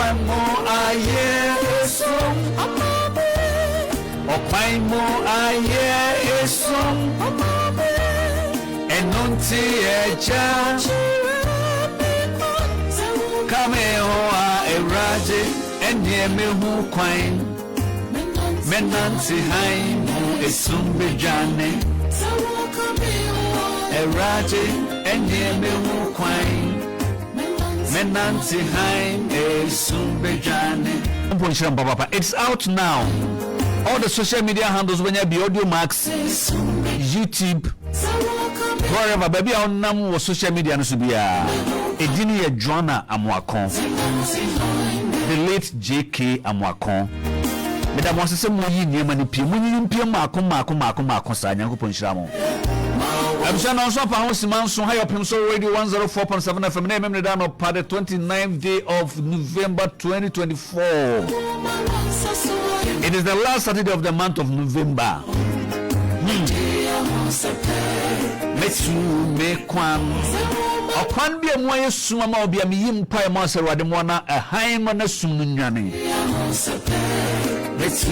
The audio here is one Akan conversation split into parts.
Ɔkwan mu ayɛ esum. Ɔkwan mu ayɛ esum. Ɛno nti Agya. Ka me ho a Awurade ɛneɛ mehu kwan. Mɛnante hann mu esum bedwane. Awurade ɛneɛ mehu kwan. Mɛnante hann esum bedwane. Mpo nhyira mpa papa. It's out now. All the social media handles wobɛnya bi Audiomack, YouTube, wherever baabi a wonam wɔ social media no so biara. Edin no yɛ Joanna Amoako. The late JK Amoako. Meda mo ase sɛ moyi nneɛma no pie. Monyiyi mpie mmaako mmaako mmaako mmaako saa. Nyankopɔn nhyira mo. Abusua nnɔnson apa ho sima nson ha yɛ ɔpem so radio 104.7 FM na ɛmem ne da anɔpa the 29th day of November 2024. It is the last Saturday of the month of November. Metu me kwan. Ɔkwan bi a mu ayɛ sum ama obi a meyi mpae mu asɛ Awurade mmoa na ɛhan ma na sum no nwane. Metu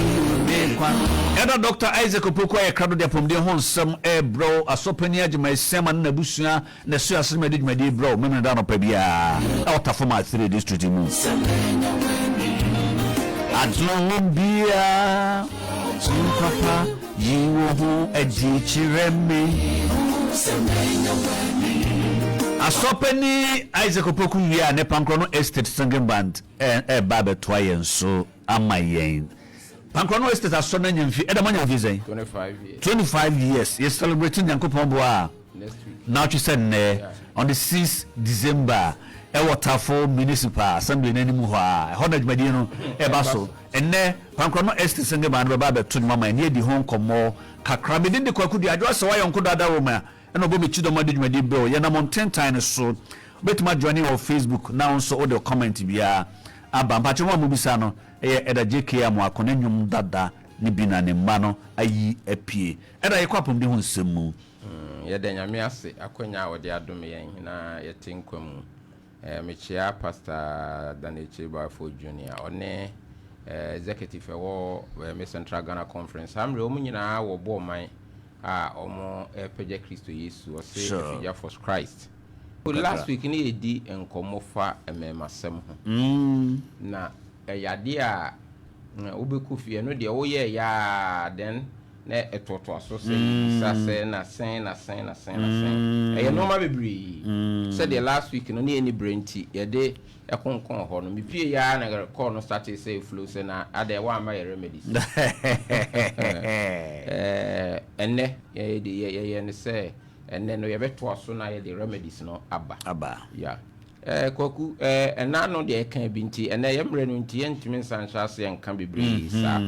me kwan. Ɛda Dr. Isaac Opoku ayɛ krado de apɔmuden ho nsɛm ɛrebrɛ wo. Asɔpanin Agyemang Asiamah ne n'abusua na ɛso ase ma ɛde dwumadie brɛ wo Memeneda anɔpa biara ɛwɔ Tafo Mathire District mu. Adom biara papa yi wo ho adi kyerɛ me. Asɔpanin Isaac Opoku wie a ne Pankorɔ no Estate Singing Band ɛreba abɛtoa yɛn so ama yɛn. Pankorɔ no Estate asɔ no anya mfe, ɛda mo anya mfe sɛn? 25 years. 25 years. Yɛ celebrate Nyankopɔn boa a Next week. naawɔtwe sɛ nnɛ on the 6 December ɛwɔ Tafo Municipal Assembly n'anim hɔ a ɛhɔ na dwumadie no ɛba so. Ɛnnɛ Pankorɔ no Estate Singing Band bɛba abɛto nnwom ama yɛn ne yɛadi ho nkɔmmɔ kakra. Me din de Kwaku Duah, Adwoa sɛ woayɛ nko dada wɔ mu a ɛna ɔbɔ me kyidɔm ade dwumadie brɛ wo. Yɛnam ntentan no so. Wobɛtumi ajoin yɛn wɔ Facebook na wo nso wode comment biara aba. Mpakyɛ mo a mobisa no ɛyɛ Ɛda JK Amoako ne nnwom dada no bi na ne mma no ayi apue. Ɛda yɛkɔ apɔmuden ho nsɛm mu. Yɛda Nyame ase akwanya a ɔde adom yɛn na yɛte nkwa mu. Mekyea Pastor Daniel Kyei-Barfour Junior, ɔne Executive ɛwɔ me Central Ghana Conference. Saa mmerɛ wɔn nyinaa wɔ bɔ ɔman a wɔn repagya Kristo Yesu, ɔse Afigya for Christ. Last week ne yɛdi nkɔmmɔ fa mmarimasɛm ho. Na ɛyɛ adeɛ a wobɛkɔ fie, ɛno deɛ woyɛɛ yɛ a then na ɛtoatoa so sɛ yɛbisa sɛ na sɛn na sɛn na sɛn na sɛn. Ɛyɛ nnoɔma bebree. Sɛdeɛ last week no ne yɛnni berɛ nti yɛde ɛkonkɔn hɔ no. Mepie yɛ ara na call no startee sɛ ɛflow sɛ na adɛn woamma yɛ remedies. Ɛnnɛ yɛyɛ no sɛ ɛnnɛ no yɛbɛtoa so na yɛde remedies no aba. Aba. Yeah. Kwaku, ɛna ano deɛ ɛka bi nti, ɛnɛ yɛ mmerɛ no nti yɛntumi nsan nhyɛ aseɛ nka bebree saa.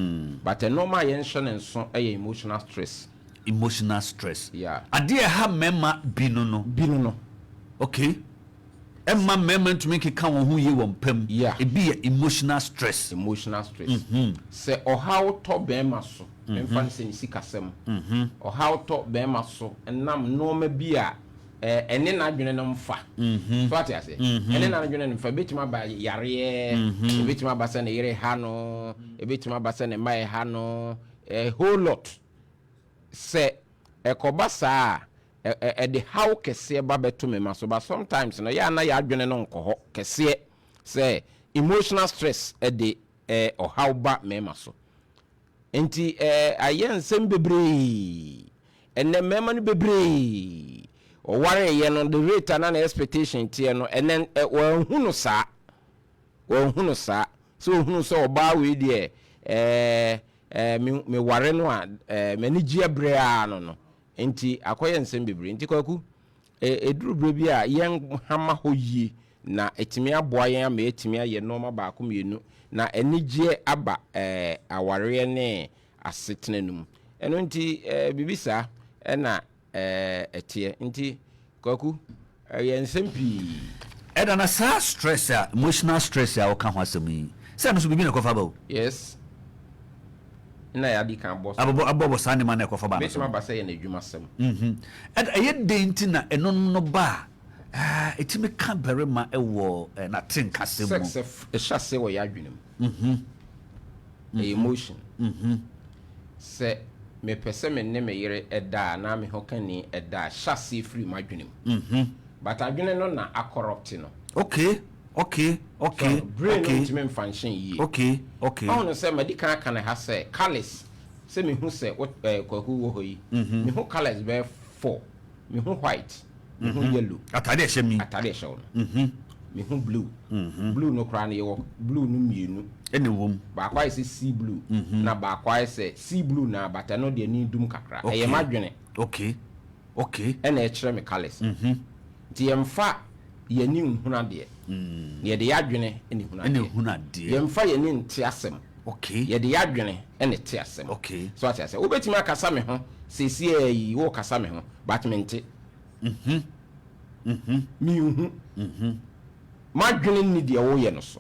But nnoɔma a yɛnhyɛ no nso yɛ emotional stress. Emotional stress. Yeah. Adeɛ a ɛha mmarima bi no no. Bi no no. Okay. Ɛmma mmarima ntumi nkeka wɔn ho yie wɔ mpa mu. Yeah. Ebi yɛ emotional stress. Emotional stress. Sɛ ɔhaw tɔ barima so, memfa no sɛ ne sikasɛm, ɔhaw tɔ barima so nam nnoɔma bi a ɛne n'adwene no mfa. So ate ase? Ɛne n'adwene no mfa. Ebetumi aba yareɛ, ebetumi aba sɛ ne yere ha no, ebetumi aba sɛ ne mma ɛha no, a whole lot. Sɛ ɛkɔba saa a, ɛde haw kɛseɛ ba bɛto me ma so. But sometimes no, yɛ a na yɛadwene no nkɔ hɔ kɛseɛ sɛ emotional stress de ɔhaw ba mmarima so. Nti ayɛ nsɛm bebree. Ɛnɛ mmarima no bebree ɔwareeɛ no, the rate a na ne expectation teɛ no, ɛnɛ wɔanhu no saa. Wɔanhu no saa. Sɛ ɔhunu sɛ ɔbaa wei deɛ ɛɛ meware no a m'ani gyeɛ berɛ ara no no. Nti akɔyɛ nsɛm bebree. Nti Kwaku, ɛduru berɛ bi a yɛnhama hɔ yie na ɛtumi aboa yɛn ama yɛatumi ayɛ nnoɔma baako mmienu na anigyeɛ aba awareɛ ne asetena no mu. Ɛno nti biribi saa na ɛteɛ. Nti Kwaku, ɛyɛ nsɛm pii. Ɛda na saa stress a, emotional stress a woka ho asɛm yi, sɛ ɛno nso biribi na ɛkɔfa ba o. Yes. Na yɛadi kan abɔ so. Abobɔ abɔbɔ saa nneɛma na ɛkɔfa ba no so. Ebetumi aba sɛ ɛyɛ n'adwumasɛm. Ɛda ɛyɛ dɛn nti na ɛno no ba a, Ah, ɛtumi ka barima wɔ n'atenkasɛm mu. Sex ɛhyɛ aseɛ wɔ yɛn adwene mu. Ɛyɛ emotion. Sɛ mepɛ sɛ me ne me yere da anaa me hokani da a, ɛhyɛ aseɛ firi m'adwene mu. But adwene no na acorrupt no. So brain no ntumi mfunction yie. Ɔhu no sɛ madi kan aka no ha sɛ colours, sɛ mehu sɛ wo eh, Kwaku wɔ hɔ yi, mehu colours bɛyɛ four. Mehu white, mehu yellow. Atade a ɛhyɛ me yi. Atade a ɛhyɛ wo no. Mehu blue. Blue no koraa no, yɛwɔ blue no mmienu. Ɛna ɛwɔ mu. Baako ayɛ sɛ sea blue, na baako ayɛ sɛ sea blue no ara but ɛno deɛ ani dum kakra. Ɛyɛ m'adwene. Ɛna ɛkyerɛ me colours. Nti yɛmfa yɛn ani nhunu adeɛ. Na yɛde yɛn adwene na ehunu adeɛ. Ɛna ehunu adeɛ. Yɛmfa yɛn ani nte asɛm. Yɛde yɛn adwene na ɛte asɛm. So ate aseɛ? Wobɛtumi akasa me ho seesei yi, worekasa me ho, but mente. Menhu. M'adwene nni deɛ woreyɛ no so.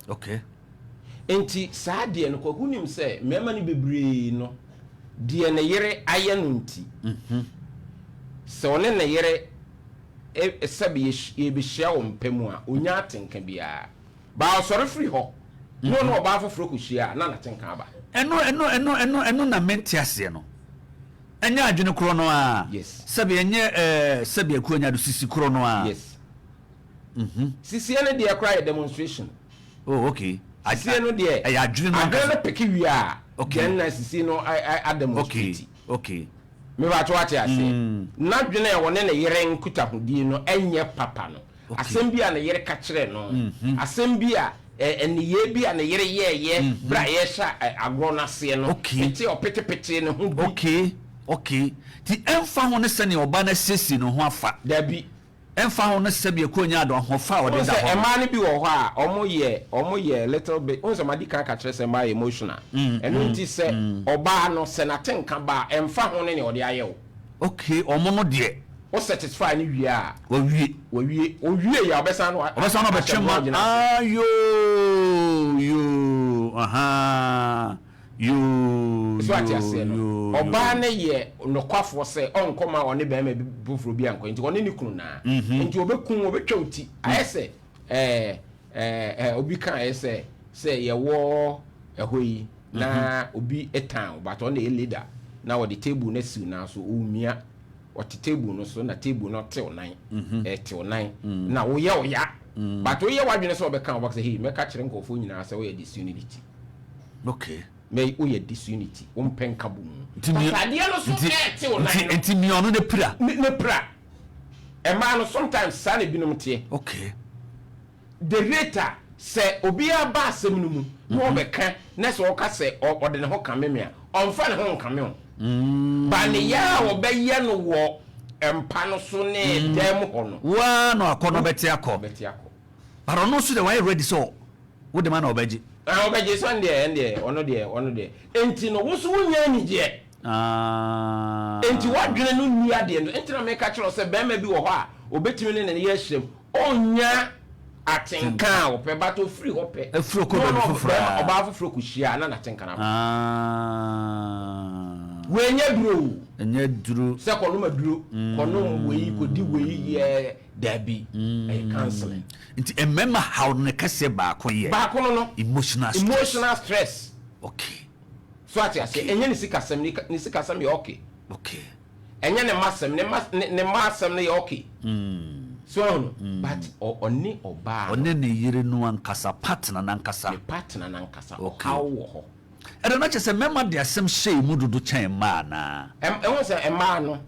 Enti saa deɛ no, Kwaku nim sɛ mmarima no bebree no, deɛ ne yere ayɛ no nti, sɛ ɔne ne yere sɛbe yɛbɛhyia wɔ mpa mu a, ɔnnya atenka biara. Baa ɔsɔre firi hɔ na ɔne ɔbaa foforɔ kɔhyia a, na n'atenka aba. Ɛno, ɛno, ɛno, ɛno, ɛno na mente aseɛ no. Ɛnyɛ adwene korɔ no ara. Yes. Sɛbe ɛnyɛ ɛɛ sɛbe Akuo Anyado sisi korɔ no ara. Yes. Sisie no deɛ koraa yɛ demonstration. Oh, okay. Sisie no deɛ. Ɛyɛ adwene no ankasa. Adwene no peke wie a. Okay. Then na sisie no a a demonstrate. Okay, okay. Mepakyɛ wate aseɛ? N'adwene a ɔne ne yere nkutahodie no nyɛ papa no. Asɛm bi a ne yere ka kyerɛɛ no, asɛm bi a, nneyɛɛ bi a ne yere yɛeɛ berɛ a yɛrehyɛ agorɔ no aseɛ no, pete a ɔpetepetee ne ho bi. Okay, okay. Nti ɛmfa ho ne sɛdeɛ ɔbaa no asiesie ne ho afa. Dabi. Ɛmfa ho ne sɛdeɛ Kɔnya Addo ahoɔfɛ a ɔde Wohu da sɛ hɔ no. mmaa no bi wɔ hɔ a, wɔyɛ, wɔyɛ little bit, wohu sɛ madi kan aka kyerɛ sɛ mmaa yɛ emotional. Ɛno nti sɛ ɔbaa no, sɛ n'atenka ba a, ɛmfa ho ne nea ɔde ayɛ wo. Okay, wɔn no deɛ. Wo satisfy no wie a. Wawie. Wawie. Owie yɛ a, ɔbɛsan no Ɔbɛsan no ɔbɛtwe ahyɛ ma. grudge no ase. Ah, yoo, yoo, ahaa, yoo, So ate yoo, aseɛ no? yoo, Ɔbaa yoo. no yɛ nokwafoɔ sɛ ɔnkɔ ma ɔne barima bi foforɔ bi ankɔ, nti ɔne ne kunu no ara. Nti ɔbɛku wo, ɔbɛtwa wo ti. Ayɛ sɛ ɛɛ, ɛɛ, ɛɛ, obi kaeɛ sɛ, sɛ yɛwɔ ɛhɔ yi na obi tan wo, but ɔno na ɛyɛ leader, na ɔde table no asi wo nan so, ɔremia. Ɔte table no so na table no tew nan, ɛtew nan, na woyɛ wo ya. But woyɛ w'adwene sɛ ɔbɛka wo, ɔbɛka sɛ, hey, mɛka kyerɛ nkurɔfoɔ nyinaa sɛ woyɛ disunity. Okay. Mɛ woyɛ disunity, wompɛ nkabom mu. Nti But adeɛ no so ɛɛtew nan no. Nti nea ɔno ne pira. Ne pira. Mmaa no sometimes saa na ebinom teɛ. Okay. The rate a sɛ obiara ba asɛm no mu na ɔbɛka na sɛ ɔka sɛ ɔde ne ho kame me a, ɔmfa ne ho nkame wo. But ne yɛ a ɔbɛyɛ no wɔ mpa no so ne dan mu hɔ no. Wo ara na akɔ no ɔbɛte akɔ. Ɔbɛte akɔ. But ɔno nso deɛ wayɛ ready sɛ wode ma na ɔbɛgye. Ah, ɔbɛgye sɛ ɔno deɛ, ɛndeɛ, ɔno deɛ, ɔno deɛ. Enti no, wo nso wonnya anigyeɛ. Ah. Enti w'adwene no nni adeɛ no. Enti na meka kyerɛ wo sɛ barima bi wɔ hɔ a, ɔbɛtumi ne ne yere ahyiam. Ɔnnya atenka a ɔpɛ, but ɔfiri hɔ pɛ, Afiri ɔkɔ na baabi ɔne foforɔ ɔbarima, a. ɔbaa foforɔ kɔhyia a, na n'atenka no aba. Ah. Wei nyɛ duro o. Ɛnyɛ duro. Sɛ kɔnom aduro, kɔnom wei, kɔdi wei, yɛ, daabi. Ɛyɛ counseling. Nti mmarima haw no ne kɛseɛ baako yɛ. Baako no no. Emotional stress. Emotional stress. Okay. So ate aseɛ? Okay. Ɛnyɛ ne sikasɛm, ne sikasɛm yɛ okay. Okay. Ɛnyɛ ne mma asɛm, ne mma ne mma asɛm no yɛ okay. So ahu no? But ɔne ɔbaa no. Ɔne ne yere no ankasa, partner no ankasa. Ne partner no ankasa, Okay. ɔhaw wɔ hɔ. Ɛna na kyerɛ sɛ mmarima de asɛm hyɛ emu dodo kyɛn mmaa anaa? Ɛm ɛho sɛ mmaa no,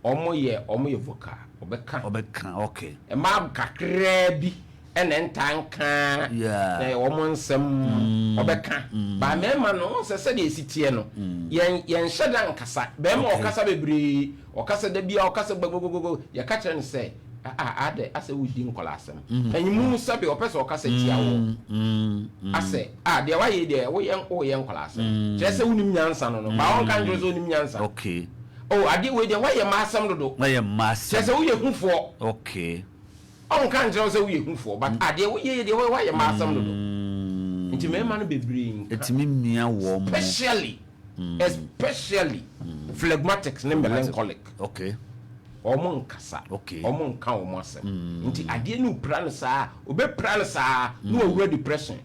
wɔn yɛ wɔn yɛ vocal, wɔbɛka. Wɔbɛka, okay. Mmaa kakraa bi ɛna ɛntaa nka wɔn nsɛm ɔbɛka ba mmarima no wɔn sɛ sɛdeɛ esi teɛ no yɛn yɛn hyɛ da nkasa barima ɔkasa bebree ɔkasa da bia ɔkasa gbagbagbagba yɛka kyerɛ no sɛ a adɛ asɛ wodi nkɔla asɛm panyimu sɛbe ɔpɛ sɛ ɔkasa tia wɔ asɛ a deɛ wayɛ deɛ woyɛ woyɛ nkɔla asɛm kyerɛ sɛ wonim nyansa no no ba wɔnka nkyerɛ sɛ wonim nyansa okay oh adeɛ wei deɛ wayɛ mma asɛm dodo wayɛ mma asɛm kyerɛ sɛ woyɛ hufoɔ okay Ɔnka nkyerɛ wo sɛ woyɛ hufoɔ but adeɛ woyɛ yɛ deɛ woayɛ mmaa asɛm dodo nti mmarima no bebree nka. Ɛtumi mia wɔn mo. Especially especially phlegmatics ne melancholic. Okay. Ɔmo nkasa. Ɔmo nka ɔmo asɛm. Nti adeɛ no pira no saa, obɛpira no saa na wawura depression.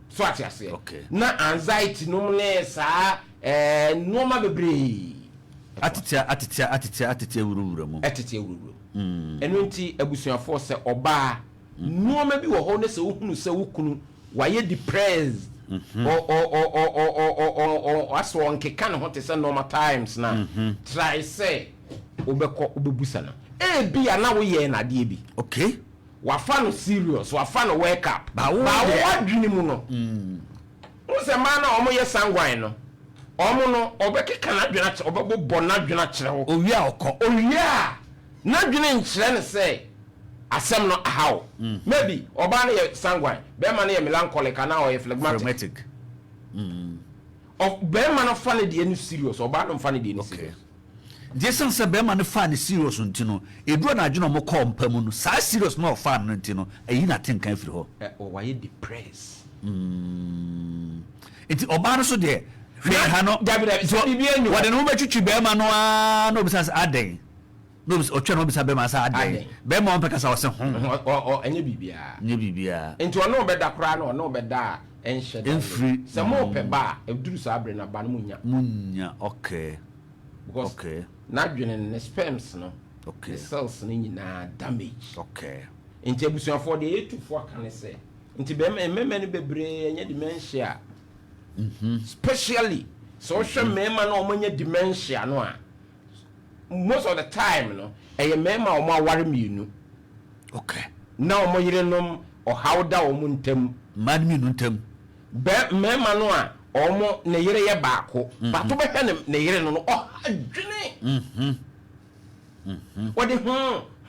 So ate aseɛ? Na anxiety nom ne saa nneɛma bebree. Atete atete atete atete awurawura mu. Ɛtete awurawura mu. Ɛno nti, abusuafoɔ, sɛ ɔbaa, nneɛma bi wɔ hɔ ne sɛ wohunu sɛ wo kunu wayɛ depressed, ɔ ɔ ɔ ɔ ɔ ɔ ɔ ɔ asɛ ɔnkeka ne ho te sɛ normal times na try sɛ wobɛkɔ wobɛbusa no. Ebia na woyɛ n'adeɛ bi, wafa no serious, wafa no work up. Ba wo ba deɛ- wadwene mu no wo sɛ mmaa no a ɔmoyɛ sanguine no, ɔmo no ɔbɛkeka n'adwene akyerɛ, ɔbɛbobɔ n'adwene akyerɛ wo. Owie a, ɔkɔ. Owie a, n'adwene nkyerɛ no sɛ asɛm no ahaw. Maybe ɔbaa no yɛ sanguine, bɛrima no yɛ melancholic anaa ɔyɛ phlegmatic. Phlegmatic. Bɛrima no fa ne deɛ no serious, ɔbaa no nfa ne deɛ no serious. Nti ɛsiane sɛ bɛrima no faa ne serious nti no, ɛduru anadwo na ɔmo kɔɔ mpa mu no, saa serious no a ɔfaa no nti no, ɛyi na tenka afiri hɔ. Wayɛ depressed. Nti ɔbaa no so deɛ, hwee ha no. Dabi, dabi, sɛ biribi ani hɔ. Wɔde ne ho bɛtwitwi bɛrima no ara na obisa sɛ adɛn, na obisa, ɔtwa na obisa bɛrima sɛ adɛn. Adɛn? Bɛrima wɔn pɛ kasa, ɔsɛ ho. Ɛnyɛ biribiara. Nyɛ biribiara. Nti ɔne wo bɛda koraa na ɔne wo bɛda a, ɛnhyɛ da. Ɛmfiri. Sɛ mo pɛ ba a, ɛduru saa abere no, ba no mo nya. Munya, okay. Because n'adwene no, ne sperms no, ne cells no nyinaa damage. Nti abusuafoɔ, deɛ yɛtufoɔ aka ne sɛ, nti bɛrima, mmarima no bebree ɛnyɛ dementia, especially sɛ wohwɛ mmarima no a wɔanya dementia no a, most of the time no, ɛyɛ mmarima a wɔn aware mmienu na wɔn yerenom ɔhaw da wɔn ntam. Mmaa no mmienu ntam. Bɛ mmarima no a wɔn ne yere yɛ baako bato, bɛhwɛ ne yere no, ɔha dwene, wɔde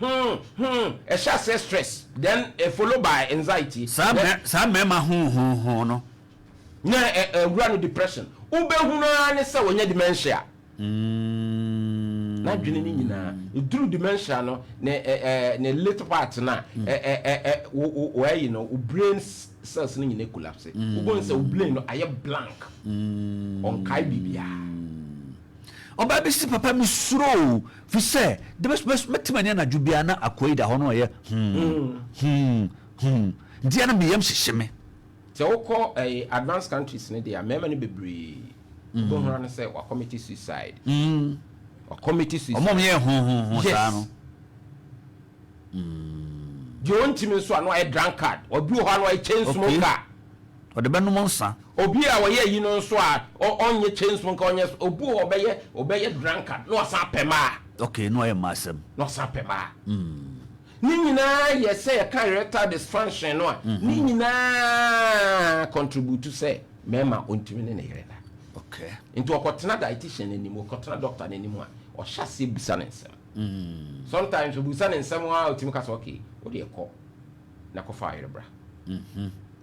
ɛhyɛ aseɛ stress, then follow by anxiety. Saa mmarima ho ho ho no. Na ɛwura no depression, wobɛhunu ara ne sɛ wɔnyɛ dementia. N'adwene no nyinaa ɛduru dementia no ne ɛ ɛ ne late part na ɛ ɛ ɛ ɛ wo wo wɔayi no, wo brain cells no nyinaa collapse. Wobɛhu sɛ wo brain no ayɛ blank, ɔnkae biribiara. Ɔbaa bi si, "Papa, mesuro o, fi sɛ de mɛtema ne anadwo biara na akoa yi da hɔ no, ɔyɛ hmm hmm hmm, nti ɛna meyam hyehye me." Sɛ wokɔ advanced countries no deɛ a, mmarima no bebree wobɛhunu no sɛ wacommit suicide, wacommit suicide. Ɔmo yɛ ho ho ho saa no. Deɛ ɔntumi nso a, na ɔyɛ drunkard. Obi wɔ hɔ a, na ɔyɛ chain smoker. Ɔde bɛnom nsa. Obi a ɔyɛ yi no nso a, ɔnyɛ chain smoker, ɔnyɛ, obi wɔ hɔ ɔbɛyɛ drunkard na ɔsan pɛ maa. Okay, na ɔyɛ mmaa asɛm. Na ɔsan pɛ maa. Ne nyinaa yɛ sɛ yɛka erectile dysfunction no a, ne nyinaa contribute sɛ mmarima ɔntumi ne ne yere da. Nti ɔkɔtena dietitian anim, ɔkɔtena doctor n'anim a, ɔhyɛ aseɛ bisa ne nsɛm. Sometimes obusa ne nsɛm a, ɔtumi ka sɛ, "Okay, wode kɔ na kɔfa ayere bra."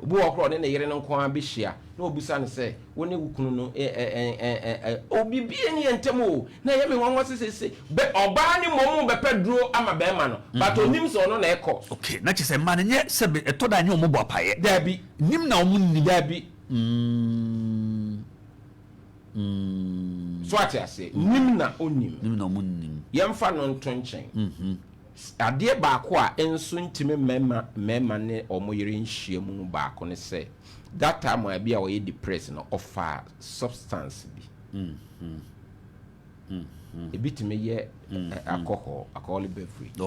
Obi wɔ korɔ, ɔne ne yere no nko ara bɛhyia na obusa no sɛ, "Wo ne wo kunu no ɛ ɛ ɛ ɛ obi bie ne yɛ ntɛm o, na ɛyɛ me nwanwa sɛ sese bɛ ɔbaa ne mmom bɛpɛ duro ama bɛrima no," but onim sɛ ɔno na ɛkɔ. Okay, na kyerɛ sɛ mmaa no nyɛ sɛ ɛtɔ da nyɛ ɔmo bɔ apayɛ. Daabi. Nim na ɔmo nim. Daabi. So ate ase, nim na onim. Nim na ɔmo nim. Yɛmfa no nto nkyɛn. Adeɛ baako a nso ntumi mmarima ne ɔmo yere nhyia mu no baako ne sɛ, that time a bi a ɔyɛ depressed no, ɔfa substance bi. Ebi tumi yɛ alcohol, alcoholic beverage.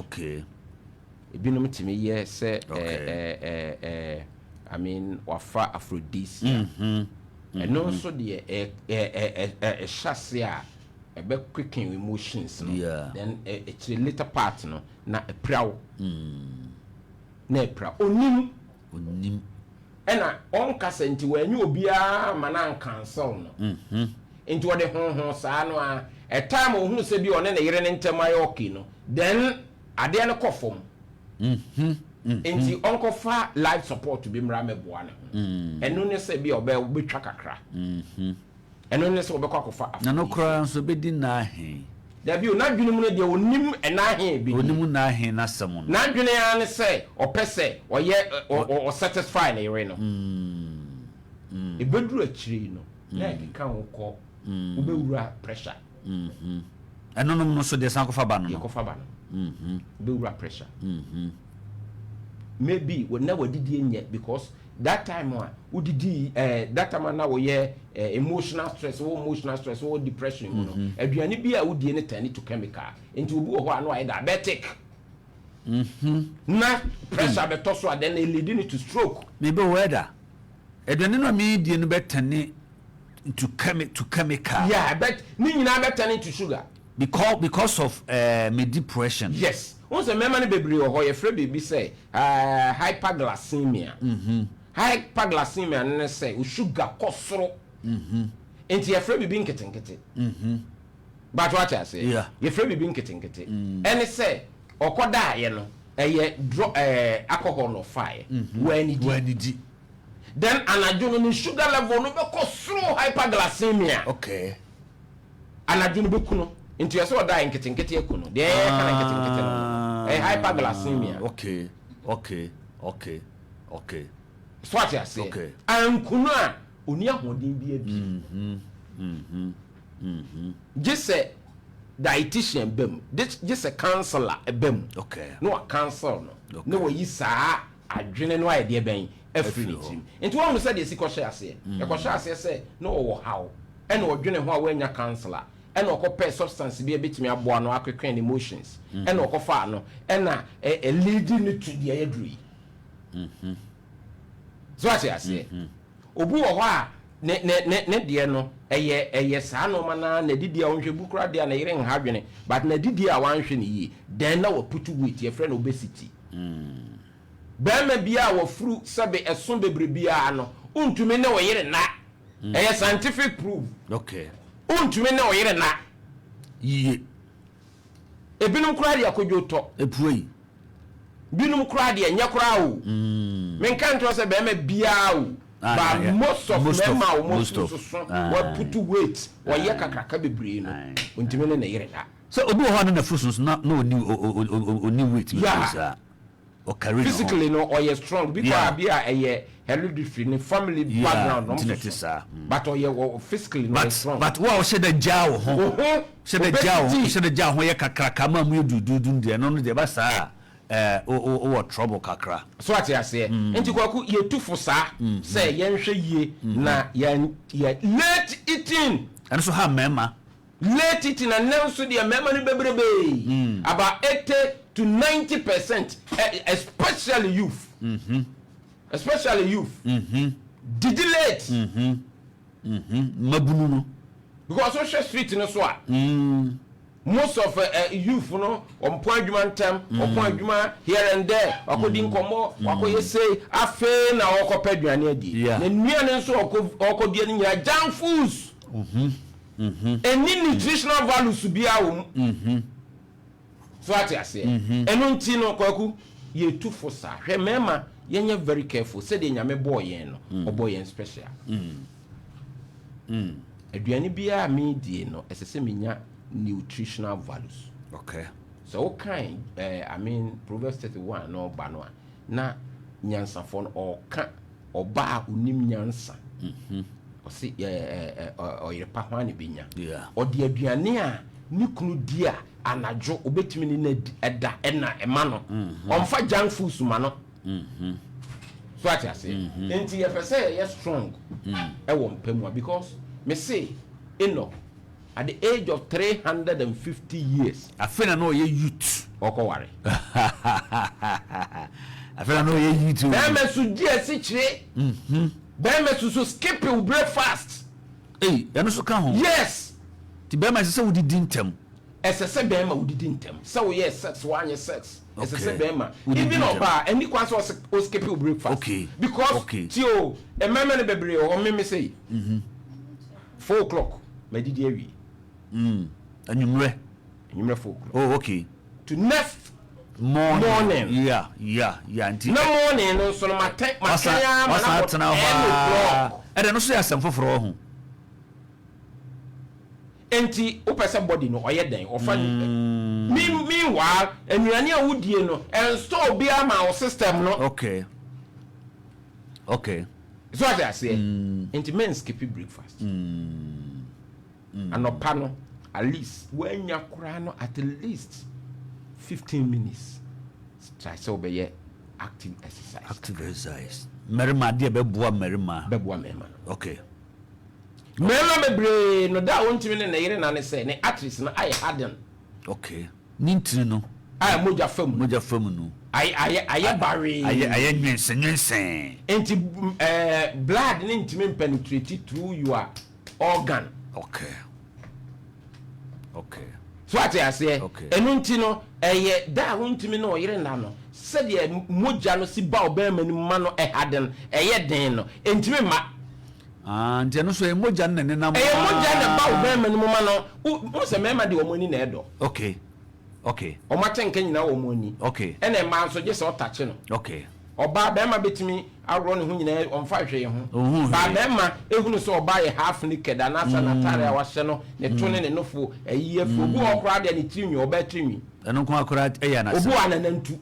Ebinom tumi yɛ sɛ ɛ ɛ ɛ I mean, wafa aphrodisiac. Ɛno nso deɛ, ɛ ɛ ɛ ɛ ɛhyɛ ase a, ɛbɛ quicken emotions no. Then ɛkyerɛ later part no na ɛpira wo, na ɛpira onim. Onim. Ɛna ɔnkasa, nti wɔanyi obiara ma na ncancel no. Nti ɔde honhon saa no a, a time ohunu sɛ bi ɔne ne yere ne ntɛm ayɛ okay no, then adeɛ no kɔ fam. Nti ɔnkɔfa life support bi mmra mɛboa ne ho. Ɛno ne sɛ bi a ɔbɛtwa kakra. Ɛno ne sɛ wɔbɛkɔ akɔfa. Na no koraa nso bɛdi nna ahe? Dabi o, n'adwene mu no deɛ, onim ɛna ahe bi. Onim nna ahe n'asɛm no. N'adwene ara ne sɛ ɔpɛ sɛ ɔyɛ ɔsatisfy ne yere no. Ebeduru akyire yi no na ɛkeka ho kɔ, wobɛwura pressure. Ɛnonom no so deɛ san kɔfa ba no no. Yɛkɔfa ba no. Bɛwura pressure. Maybe na wadidie nyɛ because that time a wodidi that time a na wɔyɛ emotional stress, wɔ emotional stress, wɔ depression mu no, aduane bi a wodie no turn to chemical. Nti obi wɔ hɔ a na wayɛ diabetic. Na pressure bɛtɔ so a, then it lead no to stroke. Mebe wɔ ɛda. Aduane no a meedie no bɛturn into to chemical. Yeah, but ne nyinaa bɛturn into sugar. Because of me depression. Yes. Wɔn sɛ mmarima no bebree wɔ hɔ, yɛfrɛ biribi sɛ hyperglycemia. Hyperglycemia no ne sɛ o sugar kɔ soro. Nti yɛfrɛ biribi nketenkete. But wate ase? Yeah. Yɛfrɛ biribi nketenkete. Ɛne sɛ ɔkɔ daayɛ no, ɛyɛ drɔ alcohol na ɔfaeɛ. Wɔanidi. Wɔanidi. Then anadwo no, ne sugar level no bɛkɔ soro, hyperglycemia. Anadwo no bɛku no. Nti ɛsɛ ɔdaeɛ nketenkete aku no. Deɛ ɛyɛ ka no nketenkete no, ɛyɛ hyperglycemia. So ate aseɛ? Okay. Anku no a, ɔni ahoɔden bi abi. Gye sɛ dietitian ba mu, gye sɛ counselor ba mu. Na wa counsel no. Na wayi saa adwene no ayɛ deɛ bɛn afiri ne tirim. Nti wɔn sɛ deɛ si kɔhyɛ aseɛ. Ɛkɔhyɛ aseɛ sɛ na ɔwɔ haw. Ɛna ɔdwene ho a wanya counselor. Ɛna ɔkɔpɛ substance bi a ebɛtumi aboa no akwekwe ne emotions. Ɛna ɔkɔfaa no. Ɛna ɛ lead no to deɛ yɛduru yi. So ate aseɛ? Obi wɔ hɔ a ne deɛ no ɛyɛ saa nneɛma naa na didi a ɔnhwɛ bu koraa deɛ a ne yere nha adwene, but na didi a wanhwɛ ne yie, then na waput weight, yɛfrɛ no obesity. Bɛrima bi a wafuru sɛbe ɛso bebree biara no, ntumi ne ɔyere na ɛyɛ scientific proof. Ntumi ne ɔyere na Yie. Ebinom koraa de akodwo tɔ. Epue yi. Binom koraa deɛ nyɛ koraa o. Menka ntorɔ sɛ bɛrima biara o. Ah, but most of most of mmarima a wɔn most afu of soso, wɔaput weight, wɔyɛ kakraka bebree no, ntumi ne ne yere da. Sɛ obi wɔ hɔ a na n'afu soso na ɔni weight bebree saa. Ɔkari ne ho. Physically no ɔyɛ strong bi koraa bi a ɛyɛ hereditary, ne family background na nti na ɔmo ɛte soso. saa. But ɔyɛ wɔ physically no ɔyɛ strong. But wo a ɔhyɛ dɛ gyaa wo ho. Wo ho hyɛ dɛ gyaa wo ho obesity. Hyɛ dɛ gyaa wo ho yɛ kakraka ma mu yɛ duduudu deɛ, ɛno no deɛ ɛba saa a, wowɔ trouble kakra. So ate aseɛ? Nti Kwaku, yɛtu fo saa sɛ yɛnhwɛ yie na yɛn yɛ late eating. Ɛno so ha mmarima. Late eating na nnɛ nso deɛ mmarima no bebrebee, about 80 to 90%, especially youth, especially youth didi late. Mmabunu no. Because wohwɛ street no so a, most of youth no, ɔmpɔn adwuma ntɛm, ɔpɔn adwuma here and there, wakɔdi nkɔmmɔ, wakɔyɛ sei, afei na ɔkɔpɛ aduane adi. Na nnuane nso ɔkɔdie no nyinaa junk foods, ɛni nutritional values biara wɔ mu. So ate aseɛ? Ɛno nti no, Kwaku, yɛtu fo saa. Hwɛ, mmarima, yɛnyɛ very careful sɛdeɛ Nyame bɔɔ yɛn no. Ɔbɔ yɛn special. Aduane biara a meedie no, ɛsɛ sɛ menya nutritional values. Sɛ wokan I mean, Proverbs 31 na ɔba no a, na nyansafoɔ no ɔka ɔba a onim nyansa, ɔse ɔyere pa ho a ne bɛnya. Ɔde aduane a ne kunu di a anadwo obɛtumi ne no ɛda ɛna ɛma no. Ɔmfa junk foods ma no. So ate aseɛ? Nti yɛpɛ sɛ yɛyɛ strong ɛwɔ mpa mu a, because me se Enoch, at the age of 350 years, Afei na ɔyɛ youth. Ɔkɔware. Afei na ɔyɛ youth o. Bɛrima so gye asikyire, bɛrima so skip wo breakfast. Ei, ɛno so ka ho? Yes. Nti bɛrima, ɛsɛ sɛ wodidi ntɛm. Ɛsɛ sɛ bɛrima wodidi ntɛm, sɛ woyɛ sex, woanyɛ sex, ɛsɛ sɛ bɛrima, Wodidi even ntɛm. ɔbaa, ɛni kwan sɛ ɔse o skip wo breakfast. Because ti o, mmarima no bebree wɔ hɔ, meme sɛ 4 o'clock madidi awie. Anwummerɛ? Anwummerɛ 4 o'clock to next morning. Morning. Yeah, nti Na morning no nso no, matɛn wasan matɛn ara ma wasan na bɔ atena hɔ ten a o'clock. Ɛdɛ no so yɛ asɛm foforɔ ho. Nti wopɛ sɛ body no ɔyɛ dɛn ɔfa? Meanwhile, nnuane a wodie no ɛnstore obiara ma wo system no. So ate aseɛ? Nti men skip breakfast anɔpa no. At least woanya koraa no, at least 15 minutes, try sɛ wobɛyɛ active exercise. Active exercise, mmarima adeɛ bɛboa mmarima. Bɛboa mmarima no. Mmarima bebree no, da a wɔntumi ne ne yere na ne sɛ ne arteries no ayɛ harden. Okay, ne ntini no. A mogya fa mu. Mogya fa mu no. Ayɛ bawee. Ayɛ nwensɛn nwensɛn. Nti blood ne ntumi mpenetrate through your organ. So ate aseɛ? Ɛno nti no, ɛyɛ da a wontumi ne ɔyere nna no, sɛdeɛ mogya no si ba ɔbɛrima no mu ma no ɛharden, ɛyɛ den no, ɛntumi mma. Ah, nti ɛno so ɛyɛ mogya no na nenam. Ɛyɛ mogya na ba ɔbɛrima no mu ma no. Wo sɛ mmarima deɛ, wɔn ani na ɛdɔ. Wɔn atenka nyinaa wɔ wɔn ani. Ɛna mmaa nso gye sɛ ɔtakye no. Ɔbaa, bɛrima bɛtumi aworɔ ne ho nyinaa, ɔmfa hwee ho. Ɔnhu baa hwee. Bɛrima ehunu sɛ ɔbaa yɛ half naked anaasɛ n'ataare a wahyɛ no, ne to ne ne nofo ayi afi. Obi wɔ hɔ koraa deɛ, ne tiri nwi, ɔbaa tiri nwi. Ɛno nko akora ɛyɛ anasɛm. Obi wɔ ananantu.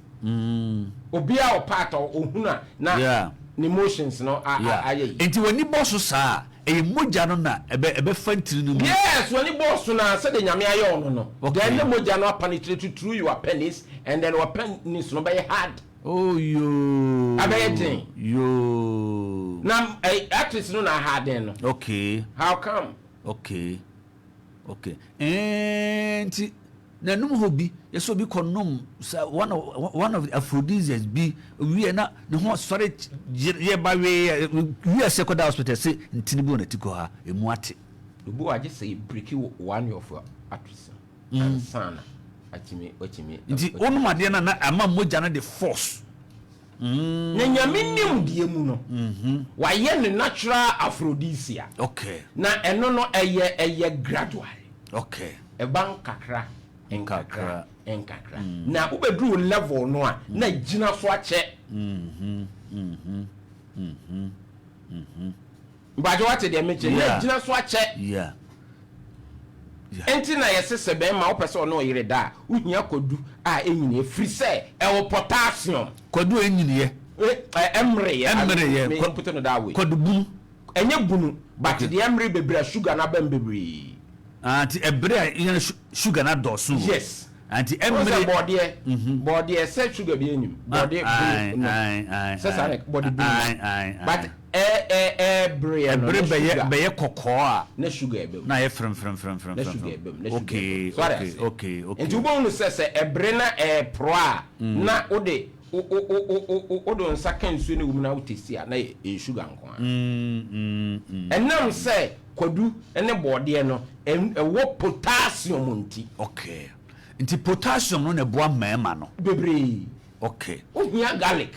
Obiara wɔ part a ohunu a na ne motions no ayɛ yi. Nti w'ani bɔ so saa a, ɛyɛ mogya no na ɛbɛfa ntini no mu. Yes, w'ani bɔ so na sɛdeɛ Nyame ayɛ ɔno no, then ne mogya no apenetrate through your penis and then your penis no bɛyɛ hard. Oh yoo. Abɛyɛ den. Yoo. Na arteries no na aharden no. How come? Okay, nti n'anum hɔ bi yɛsɛ obi kɔ nom sa one of the aphrodisiacs bi wie na ne ho sɔre yɛ ba wee wie sɛ kɔda hospital sɛ ntini bi wɔ n'ati kɔ ha emu ate. Obi wɔ agye sɛ break one of your arteries no ansa na atumi watumi. Nti wonom adeɛ no na ama mogya no de force. Na Nyame nim deɛ mu no, wayɛ no natural aphrodisiac. Na ɛno no ɛyɛ gradual. Ɛba nkakra nkakra nkakra na wobɛduru level no a na gyina so akyɛ. Mpagye, wate deɛ mekyɛ? Na gyina so akyɛ. Nti na yɛsɛ sɛ bɛrima wopɛ sɛ ɔne ɔyere da a, wohia kwadu a ɛnyini, ɛfiri sɛ ɛwɔ potassium. Kwadu a ɛnyiniɛ. Ɛmmereyɛ. Ɛmmereyɛ. Put no that way. Kwadu bunu. Ɛnyɛ bunu, but deɛ ɛmmere bebree a sugar no aba mu bebree. Ah, nti ɛbere a yɛn sugar no adɔɔso. Yes. Nti ɛmmere ɛmmere. Bɔɔdeɛ, bɔɔdeɛ sɛ sugar bi anim, bɔɔdeɛ bunu no sɛ saa na bɔɔde bunu no, but ɛ ɛ ɛbereɛ no ɛbere na bɛyɛ sugar bɛyɛ kɔkɔɔ a na sugar ɛbɛ mu. Na ayɛ fremfremfremfrem. Na sugar ɛbɛ mu, na sugar ɛbɛ mu. So ade ase. Nti wobɛhu no sɛ ɛbere na ɛɛporɔ a, na wode wo wo wo wo wo wode wo nsa ka nsuo no wɔ mu na wotaste a, na yɛ sugar nko ara. Ɛnam sɛ kwadu ne bɔɔdeɛ no ɛwɔ potassium nti. Okay, nti potassium no na ɛboa mmarima no. Bebree. Wohia garlic.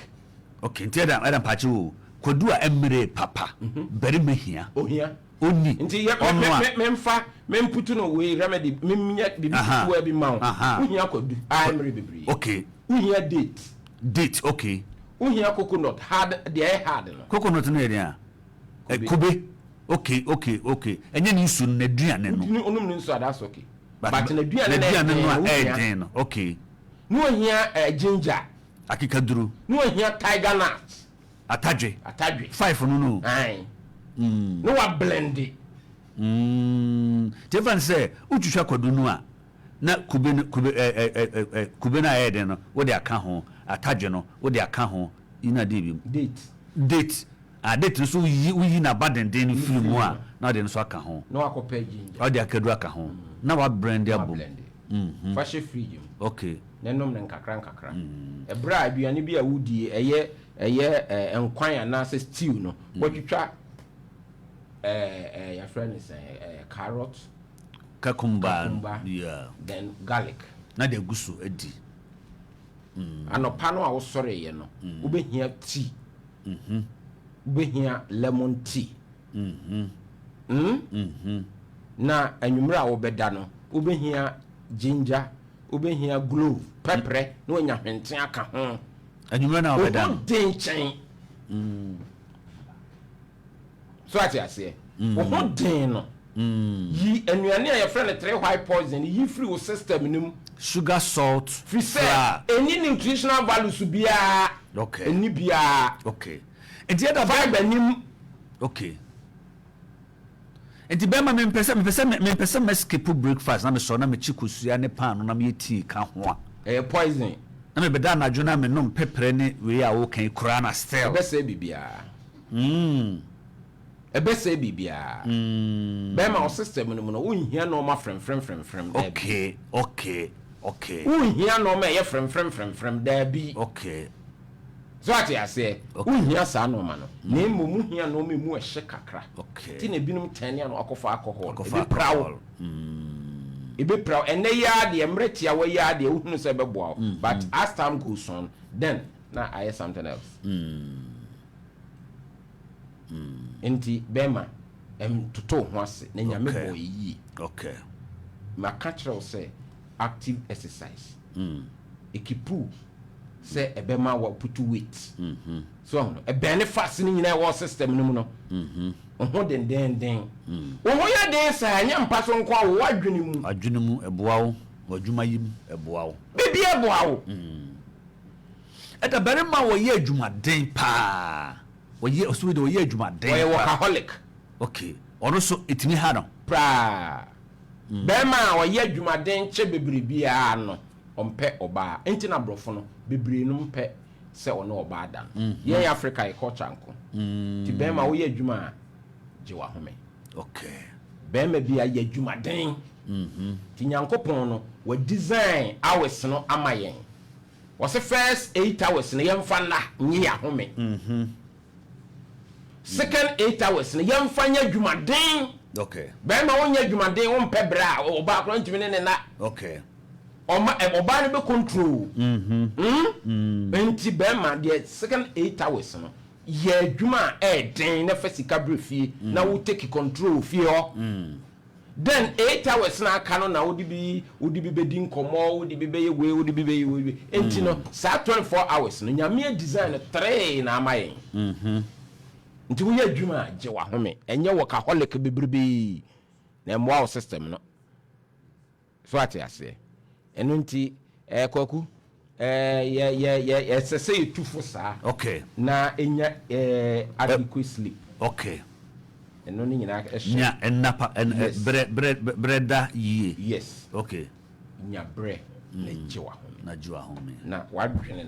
Okay, nti ɛda mpaakye o, kwadu a ɛmmere papa, barima hia. Ohia. Oni. Nti yɛ ɔno a me memfa memputu no wei remedy, menyɛ biribi ketewa bi ma wo. Wohia kwadu a ɛmmere bebree. Wohia date. Date, okay. Wohia coconut hard, deɛ ɛyɛ hard no. Coconut no yɛ deɛ a kube. Okay, ɛnyɛ ne nsuo no, n'aduane no. Wotumi onom ne nsuo a, that's okay, but n'aduane no n'aduane no a ɛyɛ ɛyɛ den no, okay. Ne ohia ginger. Akekaduro. Ne ohia tiger nut. Atadwe. Atadwe. Five no. Ayi ne wa blend. Nti efa sɛ wotwitwa kwadu no a, na kube no, kube ɛ ɛ ɛ ɛ kube no a ɛyɛ den no, wode aka ho, atadwe no wode aka ho, yi na de bi mu. Date. Date, ah, date no so woyi n'aba denden no firi mu a, na ɔde no so aka ho. Na wakɔpɛ ginger. Ɔde akaduro aka ho na wa blend na wa abom. Blend. Fa hyɛ fridge mu. Na nom no nkakra nkakra. Ɛberɛ a aduane bi a wodie ɛyɛ nkwan anaasɛ stew no, wɔatwitwa ɛɛ ɛɛ yɛfrɛ no sɛ carrot. Cucumber. Cucumber. Then garlic. Na de agu so adi. Anɔpa no a wosɔreeɛ no, wobɛhia tea. Wobɛhia lemon tea. Na anwummerɛ a wobɛda no, wobɛhia ginger, wobɛhia clove, pɛprɛ, na wanya hwente aka ho. Anwummerɛ na wobɛda wo no. Ho den kyɛn so, ate aseɛ? Wo ho den no, yi anuane a yɛfrɛ no three white poison, yi firi wo system no mu. Sugar, salt, firi sɛ flour. Ɛni nutritional values biara. Ɛni biara. Okay, nti ɛda fibre nim. Okay. Nti bɛrima, mempɛ sɛ mɛ skip breakfast na mesɔre na mekyi kosua ne paano na meyɛ tea ka ho a, Ɛyɛ poison. Na mebɛda anadwo na menom pɛprɛ ne wei a woka yi koraa na still Ɛbɛsɛe biribiara. Ɛbɛsɛe biribiara. Bɛrima, wo system no mu no, wonhia nɔɔma frɛmfrɛmfrɛmfrɛm, daabi. Wonhia nɔɔma ɛyɛ frɛmfrɛmfrɛmfrɛm, daabi. So ate aseɛ? Wonhia saa nɔɔma no, na mmom wohia nɔɔma mu ɛhyɛ kakra. Nti na ebinom tɛne ano akɔfa alcohol. Akɔfa Ɛbɛpira wo. alcohol. Ɛbɛpira wo ɛnɛ yi ara deɛ, mmerɛ tiawa yi ara deɛ, wohunu sɛ ɛbɛboa wo, but as time goes on, then na ayɛ something else. Nti bɛrima, ɛntoto wo ho ase na Nyame bɔ yɛ yie. Maka kyerɛ wo sɛ active exercise ɛ keep sɛ ɛbɛma wa put weight so ɔho no, ɛbɛn ne fats no nyinaa ɛwɔ system no mu no, wo ho dendenden, wo ho yɛ den saa, ɛnyɛ mpa so nko a, wo adwene mu. Adwene mu ɛboa wo, w'adwuma yi mu ɛboa wo. Biribi ɛboa wo. Ɛda barima a wɔyɛ adwumaden paa, wɔyɛ ɔso de wɔyɛ adwumaden Wɔyɛ paa. Workaholic. Okay, ɔno so ɛtumi ha no? Praa. Bɛrima a ɔyɛ adwumaden kyɛ bebree biara no, ɔmpɛ ɔbaa. Nti na aborɔfo no bebree no mpɛ sɛ ɔne ɔbaa da no. Yɛn Africa yɛ culture nko. Nti bɛrima, woyɛ adwuma a, gye w'ahome. Bɛrima bi ayɛ adwumaden nti Nyankopɔn no wa design hours no ama yɛn. Wɔse first 8 hours no, yɛmfa nna nye yɛahome. Second 8 hours no, yɛmfa nyɛ adwumaden. Bɛrima, wonyɛ adwumaden, wompɛ berɛ a, ɔbaa koraa ntumi ne ne na. Ɔma ɔbaa no bɛ control. Nti bɛrima deɛ, second 8 hours no, yɛ adwuma a ɛɛden na fa sika berɛ fie na wo take control fie hɔ. Then 8 hours na aka no na wode bi bɛdi nkɔmmɔ, wode bi bɛyɛ wei, wode bi bɛyɛ wei. Nti no saa 24 hours no, Nyame design no three na ama yɛn. Nti woyɛ adwuma a, gye w'ahome. Ɛnyɛ workaholic bebrebee na ɛmmoa wo system no so. Ate aseɛ? Ɛno nti Kwaku, yɛ yɛ yɛ ɛsɛ sɛ yɛtu fo saa na ɛnya adequate sleep. Ɛno ne nyinaa ɛhyɛ. Nya ɛnapa ɛn Yes. Brɛ da yie. Yes. Nya brɛ na gye w'ahome. Na gye w'ahome. Na wadwene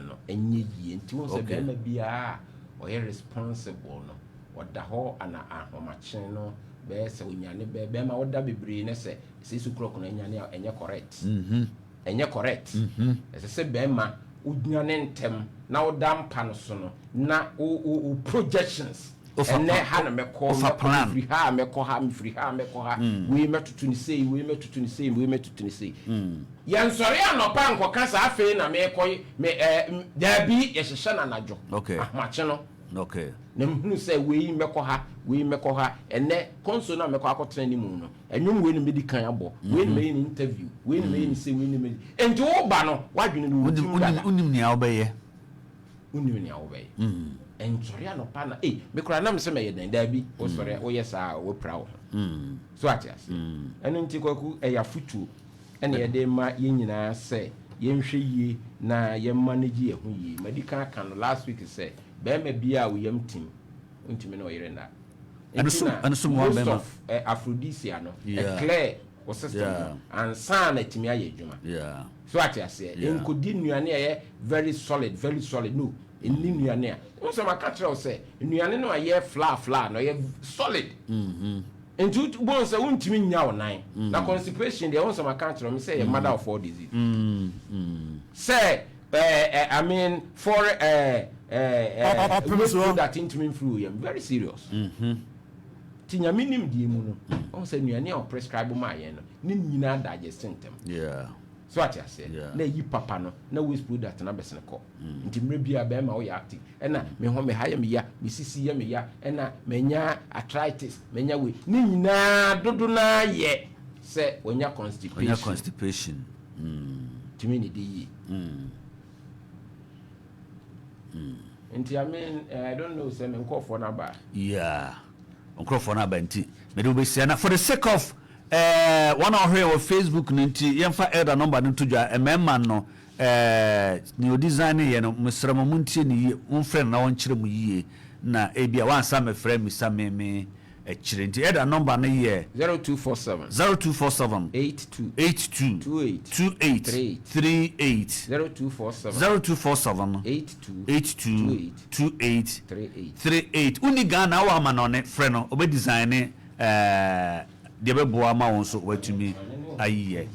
no ɛnyɛ yie. Nti wɔn sɛ bɛrima biara a ɔyɛ responsible no, ɔda hɔ ana ahomakye no bɛyɛ sɛ onyane bɛɛ. Bɛrima woda bebree ne sɛ 6 o'clock no anyane a, ɛnyɛ correct. Ɛnyɛ correct. Ɛsɛ sɛ bɛrima wonyane ntɛm na woda mpa no so no na wo projections Wofa ɛnɛ ha na mɛkɔ. Wofa Mɛkɔ plan. Mefiri ha a mɛkɔ ha, mefiri ha a mɛkɔ ha, wei mɛtoto ne sei, wei mɛtoto ne sei, wei mɛtoto ne sei. Yɛnsɔre anɔpa nkɔka saa afei na mekɔ me daabi, yɛhyehyɛ no anadwo ahomakye no na mehunu sɛ wei mɛkɔ ha, wei mɛkɔ ha ɛnɛ, console no a mɛkɔ akɔtena ne mu no, ɛnwom wei na mɛdi kan abɔ, wei na mɛyɛ ne interview, wei na mɛyɛ ne sei, wei na mɛyɛ. Enti woba no, woadwene no wɔ wonim tirim dada. Wonim nea wobɛyɛ. Wonim nea wobɛyɛ. Ɛnsɔre anɔpa na ei, me koraa nam sɛ mɛyɛ dɛn, daabi. Wosɔre a, woyɛ saa a, wopira wo ho so. Ate ase? Ɛno nti Kwaku, ɛyɛ afotuo ɛna yɛde ma yɛn nyinaa sɛ yɛnhwɛ yie na yɛmma no gye yɛn ho yie. Madi kan aka no last week sɛ bɛrima biara a wo yam tim, wontumi ne ɔyere nna. Ɛno nti so na ɛno so mmoa most bɛrima. of aphrodisia no ɛ clear wo system no ansa na atumi ayɛ adwuma. So ate aseɛ? Nkɔdi nnuane a ɛyɛ very solid, very solid no. Ɛnni nnuane a wo sɛ maka kyerɛ wo sɛ nnuane no a ɛyɛ flour, flour no ɛyɛ solid. Nti wobɛhu sɛ wontumi nnya wo nan na constipation deɛ, wo sɛ maka kyerɛ wo sɛ ɛyɛ mother of all disease. Sɛ I mean for Ɔpem waste soɔ. product ntumi mfiri wo yam, very serious. Nti Nyame nim deɛ mu no, ɔhu sɛ nnuane a ɔprescribe maa yɛn no ne nyinaa digest ntɛm. So ate aseɛ? Na ɛyi papa no na waste product no abɛsene kɔ. Nti mmerɛ biara bɛrima woyɛ active. Ɛna me ho me ha yɛ me ya, me sisi yɛ me ya, ɛna manya arthritis, manya wei ne nyinaa dodo naa yɛ sɛ wanya Ɔnya constipation. Constipation. Tumi ne de yie. Nti I mean, I don't know sɛ me nkɔɔfoɔ no aba. Yeah, nkurɔfoɔ no aba, nti mede wobɛsia na for the sake of wɔn a wɔhwɛ wɔ Facebook no nti, yɛmfa elder number no nto dwa. Mmarima no, nea ɔdesign ne yɛ no, mesrɛ mo, montie ne yie, momfrɛ no na wɔnkyerɛ mo yie. Na ebi a wansa mɛfrɛ misa me. Akyire nti ɛda number no yɛ 0247 0247 82 82 28 28 38. 38. 0247 0247 82 82 28 38. 38. Woni Ghana, wɔ amanɔne, frɛ no, ɔbɛ design ne deɛ bɛboa ma wo nso watumi ayiyɛ.